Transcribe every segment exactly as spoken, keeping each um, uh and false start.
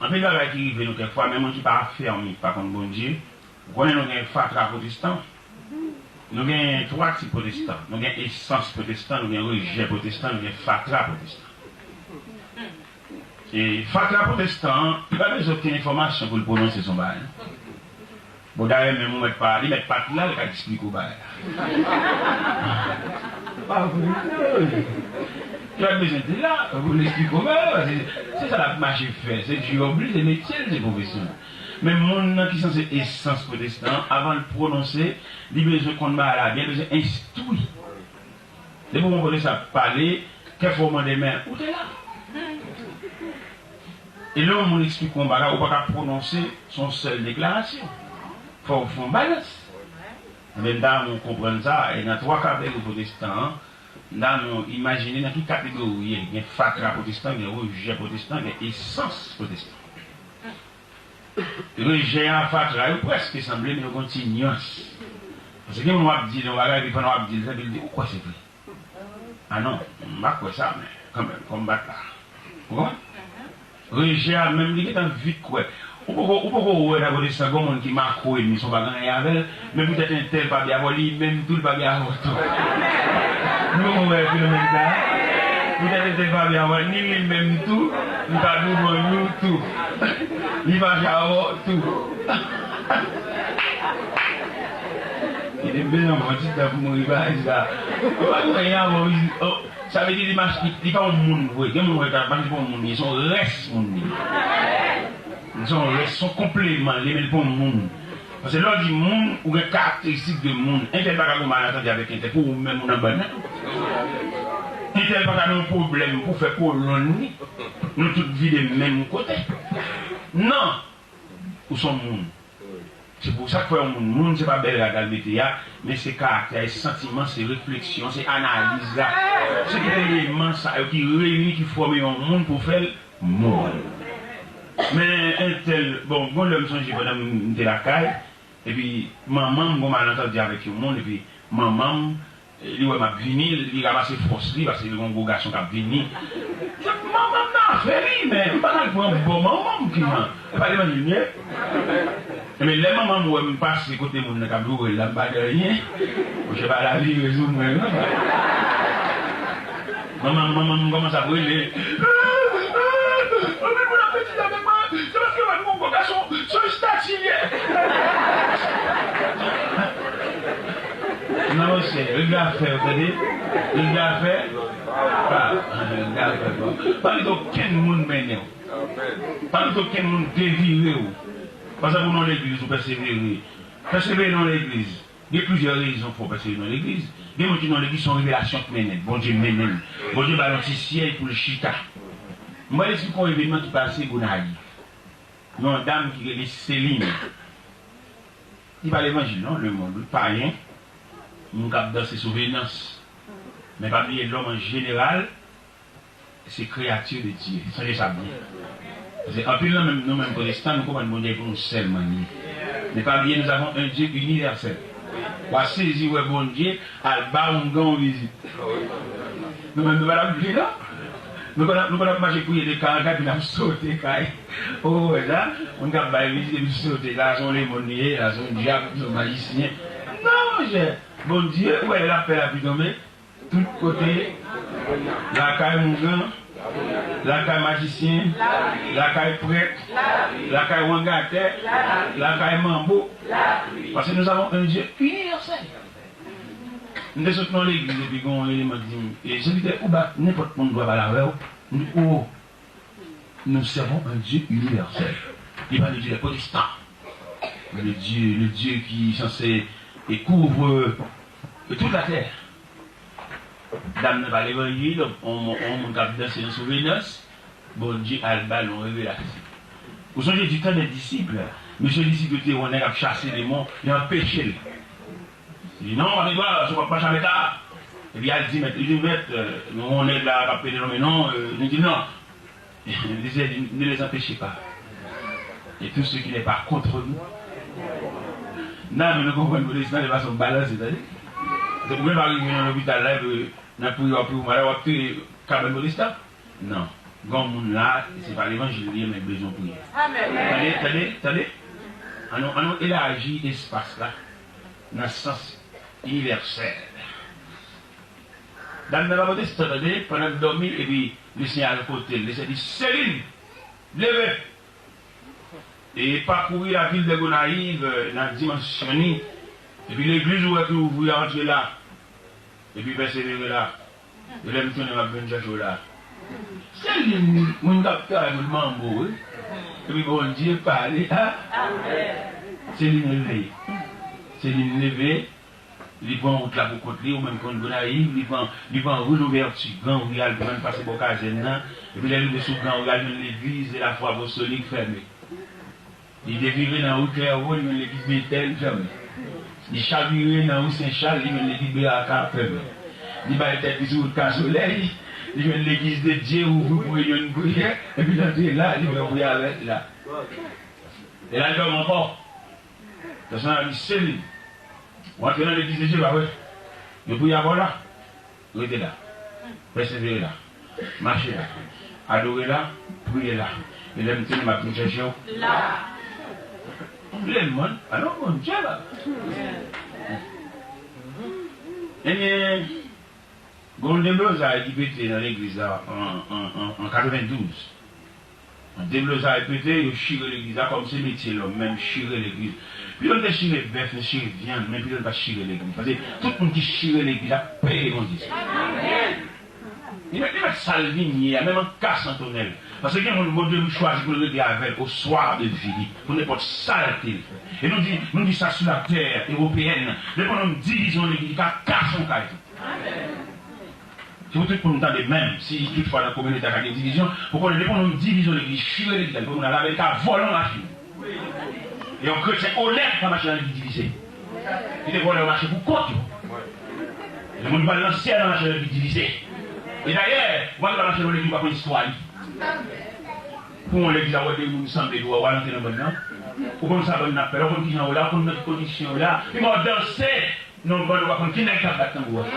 Anpil bagay ki rive nou kèk fwa, men moun ki pa afèmi, ki pa konn Bondye, ou konnen nou gen fatra pwotestan, nou gen twa tip pwotestan, nou gen esans pwotestan, nou gen rejè pwotestan, nou gen fatra pwotestan. E fatra pwotestan an, li pa bezwen okenn enfòmasyon pou l pwononse son bagay, non. Bon, dayè, menm ou mèt pa, li mèt pa t la, li ka eksplike w bagay la. Pa vre, non. Li pa bezwen te la pou l eksplike w bagay la, se, se sa l ap mache fè, se djòb li, se metye l, se pwofesyon l. Men moun nan ki sanse esans pwotestan an, avan l pwononse, li bezwen konn bagay la byen, li bezwen enstwi. Depi yon pwofesè ap pale, kèfwa w mande, men ou te la? E lè yon moun eksplike yon bagay, ou pa ka pwononse, se yon sèl deklarasyon. Fò w fè yon balans. Ebyen, m ta renmen w konprann sa, e nan twa kategori pwotestan an, m ta renmen w imajine nan ki kategori w ye. Gen fatra pwotestan, gen rejè pwotestan, gen esans pwotestan. Rejè a, fatra yo prèske sanble, men yo gen yon ti nyans. Paske gen moun w ap di l yon bagay, epi pandan w ap di l, epi l di, ou kwè se vre? A non, m pa kwè sa, men kanmenm, fò m bat la. Ou konprann? Rejè a menm, li gentan vit kwè. Ou poko, ou poko wè nan kote sa, gen moun ki makwo ennmi, se yon pa gen anyen avè l, men poutèt entèl pa byen avè w, li menm tou, li pa byen avè w tou. Nou poko wè fenomèn sa a? Poutèt entèl pa byen avè w, ni li menm tou, li pa douvan nou tou. Li fache avè w tou. Kite m bezwen pran ti tan pou m rive a sa. Ou pa gen anyen avè w, oh, sa vle di li mache, li, li pa yon moun vre. Gen moun wè ta mache pa yon moun, li se yon rès moun li. Li se yon rès, se yon konpleman, li, men li pa yon moun. Paske lè w di moun, ou gen karakteristik de moun. Entèl pa ka gen yon malentann avèk entèl, pou ou menm ou nan bann nan tou. Entèl pa ka gen yon pwoblèm pou fè kolonn li. Nou tout vide menm kote. Non! Ou se yon moun. Se pou sa k fè yon moun, moun se pa bèl rad al mete a, men se karaktè, se santiman, se refleksyon, se analiz la. Se tout eleman sa yo ki reyini, ki fòme yon moun pou fè l moun. Men entèl, bon, gon lè m sonje pandan m te lakay, epi manman m gon malantandi avèk yon moun, epi manman m, li wè m ap vini, li ranmase fòs li, paske li gon gwo gason k ap vini. Manman m nan afè li, men m pa t al pran bò manman m, kijan? E pa levanjil m ye? Ebyen, lè manman m wè m pase kote moun nan k ap joure l la, m pa di anyen. Monchè, pa la vire sou mwen, non. Manman, manman m kòmanse ap rele. Anpil moun ap fè ti avèk mwen, se paske mwen gon gwo gason, se yon estati l ye. Non, monchè, rega fè, w tande? Rega fè? Pa, rega fè, bon. Pa kite okenn moun mennen w. Pa kite okenn moun devire w. Pa egzanp, ou nan legliz, ou pèsevere. Pèsevere nan legliz. Gen plizyè rezon fè w pèsevere nan legliz. Gen moun ki nan legliz, se yon revelasyon k mennen l. Bondye mennen l. Bondye ba l yon ti syèj pou l chita. Mwen eksplike yon evènman ki pase Gonayiv. Yon dam ki rele Seline. Li pa levanjil non, lemonn, wi, payen. Moun k ap danse sou Venans. Men pa bliye, lòm an jeneral, se kreyati de Dye. Sonje sa byen. Paske anpil nan menm, nou menm pwotestan, nou konprann Bondye pou nou sèlman li ye. Men pa bliye, nous avons un Dieu universel. W a sezi wè Bondye al ba oungan yon vizit. Nou menm, nou pa t ap vle, non? Nou pa t ap, nou pa t ap mache kriye de kay an kay, epi n ap sote kay. Ou wè sa? Moun k ap bay vizit, epi sote. La, se yon lemonn li ye, la, se yon dyab, se yon majisyen. Non, monchè. Bondye, ou wè lè l ap fè lapli tonbe? Tout kote, lakay oungan, lakay majisyen, lakay prèt, lakay wangatè, lakay manbo. Parce que nous avons un Dieu universel. M te sot nan legliz epi gen yon eleman ki di m, e, sèvitè, ou ba nenpòt moun dwa pale avè w. M di, o, nous servons un Dieu universel. Li pa le Dieu des protestants, mais le Dieu, le Dieu qui est censé et couvre toute la terre. Dam nan pa levanjil, on, on moun k ap danse nan sou Venans, Bondye al ba l yon revelasyon. Ou sonje du temps des disciples, mesye disip yo te wè yon nèg ap chase demon, yo anpeche l. Li di, non, pa gen dwa, se w ap mache avèk la. Epi al di mèt, li di, mèt, euh, nou wè yon nèg la k ap pede non, men non, euh, li di non. Li di, ne les empêchez pas. Et tout ce qui n'est pas contre nous. Nan, men nou konprann pwotestan, se fason balanse, tande. Se pou mwen pa rive nan lopital la, epi nan priye w ap priye, w ap touye kabann pwotestan. Non. Gen yon moun la, se pa levanjil li ye, men l bezwen priyè. Tande, tande, tande. Ann nou, ann nou elaji espas la nan sans inivèsèl. Dam nan pa pwotestan, tande, pandan l dòmi, epi Lesenyè al kote l. Lesenyè di, Selin, leve! E pakouri lavil de Gonayiv, nan dimansyon ni. Epi legliz ou wè ki ouvri a, antre la. Epi pèsevere la. E lè m tounen, m ap vin chèche w la. Selin, moun k ap travay pou l manbo, wi. Epi Bondye pale, a. Selin leve. Selin leve. Li pran wout la pou kont li, ou menm konn Gonayiv, li pran, li pran ri Louvèti, Gran Ri a, li pran pase bò kazèn nan, epi lè l rive sou Gran Ri a, li jwenn legliz de la Foi Apostolique fèmen. Li devire nan ri Klèwo, li jwenn legliz Betèl fèmen. Li chavire nan ri Sen Chal, li jwenn legliz Beraka fèmen. Li bay tèt li sou wout Kasolèy, li jwenn legliz de Dye ouvri pou reyinyon priyè, epi l antre la, li pran priyè avèk la. E la, l dòmi ankò. Pèsonèl la di, Selin, ou antre nan legliz de Dye, pa vre? Yo priye avè w la? Rete la. Pèsevere la. Mache la. Adore la. Priye la. E lè m tounen, m ap vin chèche w. La. Ou vle m, man? Alò, Bondye la. Ebyen, gen yon deblozay ki pete nan legliz la an, an, an, an katrevendouz. Deblozay pete, yo chire legliz la, kòm se metye lòm menm, chire legliz. Pito n te chire bèf, n chire vyann, men pito n pa chire legliz. Paske tout moun ki chire legliz la, peye Bondye sa. Li mèt, li mèt sa l vin ye a, menm an ka Sentènèl. Paske gen moun Bondye chwazi pou l regle avè l au soir de vie li, pou nenpòt sa l te fè. E nou di, nou di sa sou latè ewopeyèn, depi yon divizyon legliz, li ka kase yon kay tou. Se pou tout moun tande menm, si toutfwa nan kominote a ka gen divizyon, pou konnen depi yon divizyon legliz, chire legliz la, depi moun al avè l ka vòlè yon machin. E yon kretyen onèt pa mache nan legliz divize. Kite vòlè yo mache pou kont yo. E moun ki pral nan syèl la mache nan legliz divize. E dayè, ou pa dwe mache nan legliz ou pa konn istwa li. Pou yon legliz a wè de moun sanble, ou al antre nan bann nan. Ou konn sa bann nan ap fè la, ou konn kijan yo la, ou konn nan ki kondisyon yo la. Pi mal danse. Non, bann ou pa konn ki nèg k ap bat tanbou a.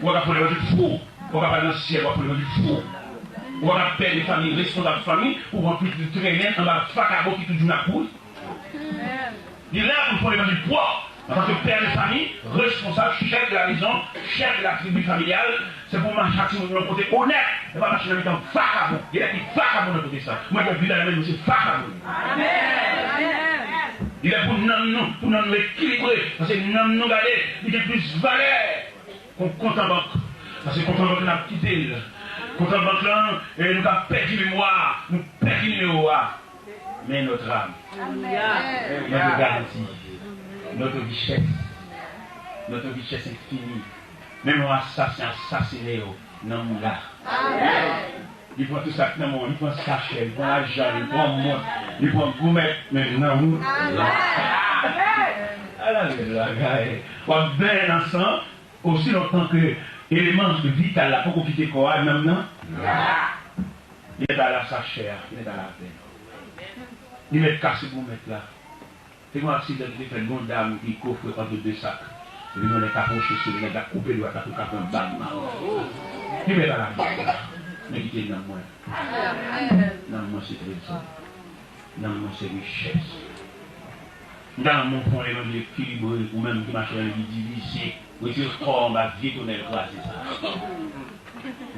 Ou pa ka fon levanjil fou. Ou pa ka pale nan syèl, ou pa fon levanjil fou. Ou pa ka pè de fanmi, responsab fanmi, ou pran pitit ou trennen anba vakabon ki toujou nan kouri. Li lè pou fon levanjil pwòp. Antanke pè de fanmi, responsab, chèf de la mezon, chèf de la tribi familyal, se pou mache ak timoun yo nan kote onèt, e pa mache nan mitan vakabon. Gen nèg ki vakabon nan kote sa. Mwen, mwen viv la, men nou se vakabon. Li lè pou nanm nou, pou nanm nou ekilibre. Paske nanm nou, gade, li gen plis valè ke yon kont an bank. Paske kont an bank la ap kite l. Kont an bank lan, e nou ka pèdi memwa, nou pèdi nimewo a. Men notre âme, notre garantie, notre richesse, notre richesse infinie. Menm yon asasen asasinen yo, nanm ou la. Li pran tout sa k nan men w, li pran sachè, li pran lajan, li pran mont, li pran goumèt, men nanm ou la. Ala bèl bagay. W ap benyen nan san, osi lontan ke eleman vital la poko kite kò a, nanm nan la. Li mèt al a sachè a, li mèt al avè l. Li mèt kase goumèt la. Te gen yon aksidan ki te fèt, gen yon dam ki kofre ant de sak. Epi yon nèg ka pwoche sou li, nèg la koupe dwèt la pou l ka pran bag nan men l. Li mèt al a bag la. Men kite nanm mwen. Nanm mwen se trezò. Nanm mwen se richès. M ta renmen w fè yon levanjil ekilibre, ou menm ki mache nan legliz divize. Retire kò w anba vye tonèl kraze sa.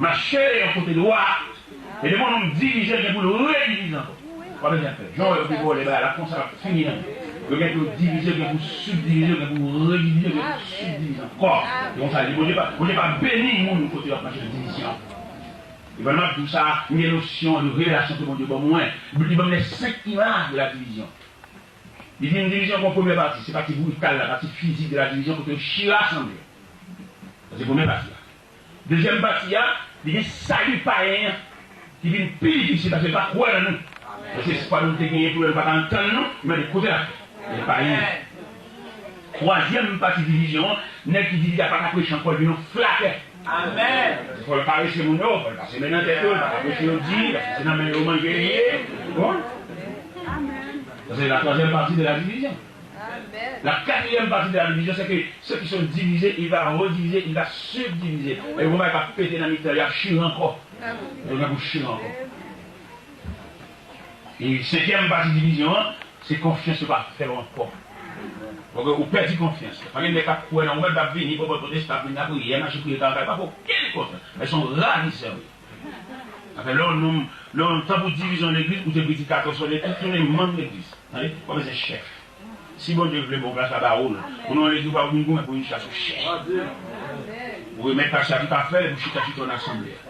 Mache yon kote dwat. E depi yon nonm divize, l gen pou l redivize ankò. W ap bezwen fè. Jan w wè yo te vòlè bagay la, konsa l ap fini nan men. Yo gen pou yo divize, yo gen pou sibdivize, yo gen pou redivize, yo gen pou sibdivize ankò. E konsa, li, Bondye pa, Bondye pa beni moun kote yo ap mache nan divizyon. E pandan m ap di w sa, m gen nosyon de revelasyon ke Bondye ban mwen. Li ban m les cinq images de la division. Li di n divizyon gon premye pati, se pati brital la, pati fizik de la divizyon kote yo chire asanble. Sa se premye pati a. Dezyèm pati a, li gen sali payen an ki vin pi difisil paske l pa kwè nan nou. Paske espwa nou te genyen pou yo, nou pa ka antann nou, men de kote l ap fè. Li payen. Twazyèm pati divizyon an, nèg ki divize a pa ka preche ankò, l vin yon flatè. Amèn. Fò l karese moun yo, fò l pase men nan tèt yo, l pa ka preche yo di, paske se nan men yo manje li ye. Bon. Sa se la twazyèm pati de la divizyon. La quatrième partie de la division, c'est que ceux qui sont divisés, il va rediviser, il va subdiviser. E yon bagay k ap pete nan mitan, y ap chire ankò. Yo gen pou chire ankò. E senkyèm pati divizyon an, se konfyans yo pa fè w ankò. Paske ou pèdi konfyans. Pa gen nèg k ap kwè nan ou, mèt ap vini, pòpòt pwotestan ap vin lapriyè, mache priye kaka, pa gen okenn konfyans. Lè se yon ravisè wi. Afè lè yon nonm, lè yon tan pou divizyon legliz, ou te predikatè sou legliz, tounen manm legliz. Tande, pa bezwen chèf. Si Bondye vle, bon plas la ba ou l. Ou nan yon legliz, ou pa vin goumen pou yon chita sou chèf. Ou remèt pastè a tout afè l, epi ou chita, chita nan asanble a.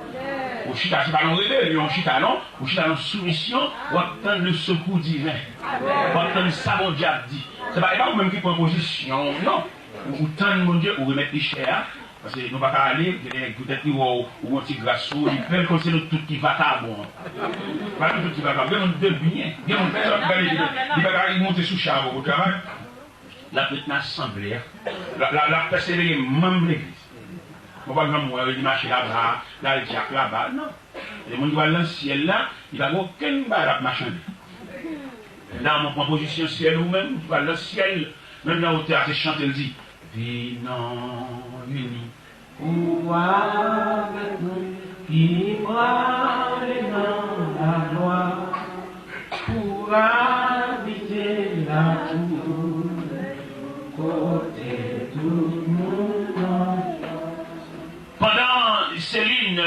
Ou chita, se pa nan rebelyon, ou chita non. Ou chita nan soumisyon, w ap tann le sekou diven. W ap tann sa Bondye ap di. Se pa, e pa ou menm ki pran pozisyon, non. Ou, ou tann Bondye, ou remèt li chè a. Paske nou pa ka ale, gen de nèg poutèt li wè w, ou gon ti gras sou ou, li fè l kòmsi nou tout ki vakabon. Pa nou tout ki vakabon, gen moun de byen, gen moun pèsòn ki gade li, li pa ka, li monte sou chè a pou travay. L ap ret nan asanble a. L ap, l ap, l ap pèsevere manm legliz. Bon, pa janm wè li mache laba, l al dyak laba, non. E moun ki pral nan syèl la, li pa gen okenn bagay l ap machande. Nan, mwen pran pozisyon syèl ou menm, ou pral nan syèl, menm nan wotè a, se chante l di, vini, vini. Ou avèk nou, ki prale nan lalwa, pou abite lakou, kote tout moun nan. Pandan Céline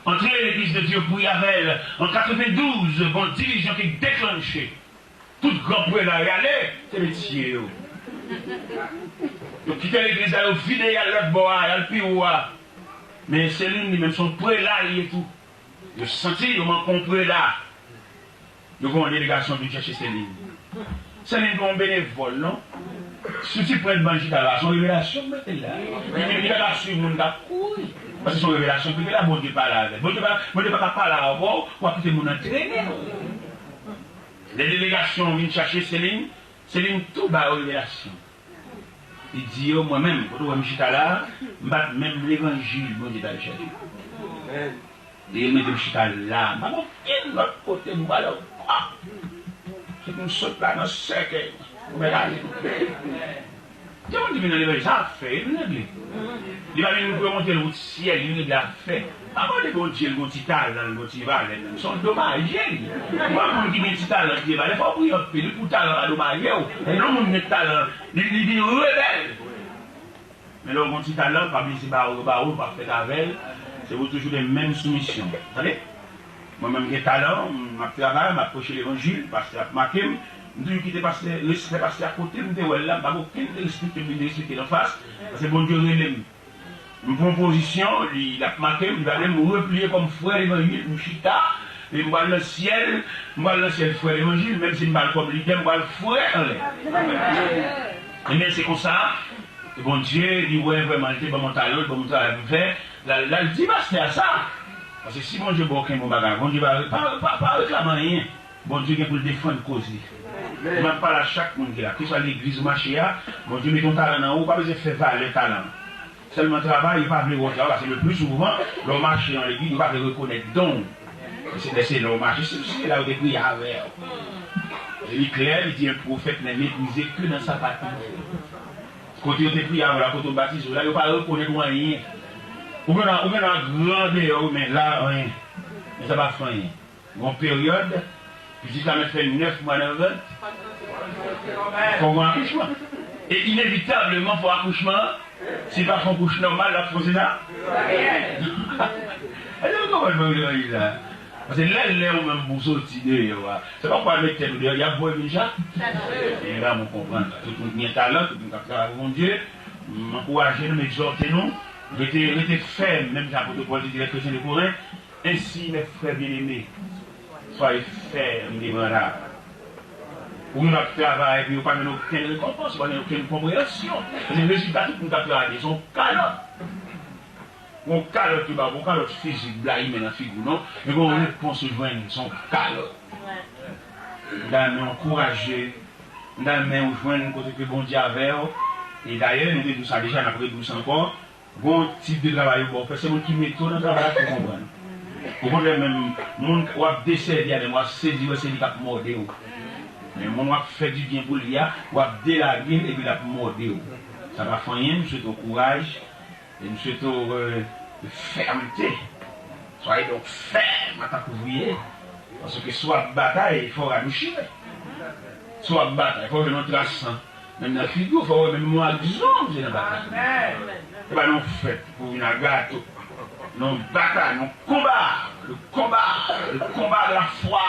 antre legliz de Dieu Pri avè l an katrevendouz, gon divizyon ki deklanche. Tout gran prela y ale, se mesye yo. Yo kite legliz la, yo vide, y al lòt bò a, y al pi wo a. Men Céline li menm se yon prela li ye tou. Yo santi yo manke yon prela. Yo voye yon delegasyon vin chèche Céline. Céline pa yon benevòl non. Si w ti pran ban chita la, se yon revelasyon k mete l la. Li, li pa ka swiv moun k ap kouri. Paske se yon revelasyon k mete la, Bondye pale avè l. Bondye pa, Bondye pa ka pale avè w, w ap kite moun nan trennen w. Lè delegasyon vin chache Céline, Céline tou ba yo revelasyon. Li di yo, mwen menm, kote w wè m chita la a, m pa t menm levanjil Bondye t al chache. Li mete m chita la a, m pa gen okenn lòt kote m prale ankò. Se pou m sot la nan sèkèy mwen, pou m ale. Gen moun ki vin nan levanjil, sa ap fè, e vin regle. Li pa vin pou yo montre l wout syèl, li regle afè. Pa mande Bondye l gon ti talan, l gon ti valè, non. Se yon domaje li. Pou yon moun ki gen ti talan, ki gen valè, fò w priye anpil wi pou talan pa domaje w. E lè yon moun gen talan, li, li vin rebèl. Men lè w gon ti talan, pa bliye se ba ou yo ba ou, pa fèt avè l. Se pou toujou gen menm soumisyon. Tande? Mwen menm gen talan, m ap travay, m ap preche levanjil, pastè ap make m. M toujou kite pastè, respè pastè a kote m te wè l la, m pa gen okenn derespekte m vin derespekte l anfas, paske Bondye rele m. M pran pozisyon, li, l ap make m, li pa vle m repliye kòm frè levanjil, m chita, e m pral nan syèl, m pral nan syèl frè levanjil, menm si m pa l kòm lidè, m pral frè anlè. Ebyen, se konsa, Bondye, li wè vrèman, li te ban m yon talan, li ban m yon travay pou m fè, l al, l al di pastè a sa. Paske si Bondye ba w kenbe yon bagay, Bondye pa, pa, pa, pa reklame anyen. Bondye gen pou l defann koz li. E m ap pale a chak moun ki la, keswa legliz ou mache a, Bondye mete yon talan nan ou, ou pa bezwen fè valè talan an. Sèlman travay, yo pa vle wè w travay, paske le pli souvan, lè w mache nan legliz, yo pa vle rekonèt don w. E se lè se lè w mache, se, se la yo te priye avè w. E li klè, li di, un prophète n'est méprisé que dans sa patrie. Kote yo te priye avè w la, kote w batize w la, yo pa rekonèt ou anyen. Ou gen, ou gen gran deyò, wi, men la, anyen. Men sa pa fè anyen. Gon peryòd, pitit la mèt fè nèf mwa nan vant, fò gon akouchman. E inevitableman, fò akouchman an, si l pa fè yon kouch nòmal, l ap fè yon sezaryen. Èske nou konprann mwen vle di la? Paske lè, lè ou menm pou w soti deyò a, se pa pou al met tèt ou deyò, y ap voye vin chak. E la, mwen konprann. Tout moun ki gen talan, tout moun k ap travay pou Bondye, m ankouraje nou, m egzòte nou, rete, rete fèm, menm jan apot Pòl te di lè kretyen de Korent, Ainsi, mes frères bien-aimés, soyez fermes, inébranlables. Ou menm ap travay, epi ou pa jwenn okenn rekonpans, ou pa jwenn okenn konpreyansyon. Paske rezilta tout moun k ap travay, se yon kalòt. Yon kalòt yo ba w, yon kalòt fizik, blayi men nan figi w, non? Men yon repons ou jwenn, se yon kalòt. M ta renmen ankouraje, m ta renmen ou jwenn kote ke Bondye avè w. E dayè, nou te di w sa deja, n ap redi w sa ankò. Gon tip de travay yo ba w fè, se moun ki mete w nan travay la ki konprann. Okontrè menm, moun w ap desèvi a menm, w ap sezi wè se li k ap mòde w. Men moun w ap fè dibyen pou li a, w ap delage l epi l ap mòde w. Sa pa fè anyen, m swete w kouraj e m swete w, euh, fèmte. Soyez donc ferme en tant qu'ouvrier, paske si w ap batay, fò rad ou chire. Si w ap batay, fò w jwenn yon tras san, menm nan figi w, fò w wè menm yon agzon se nan batay. Se pa yon fèt pou vin a gato. Non, batay, non, konba, le konba, le konba de la fwa.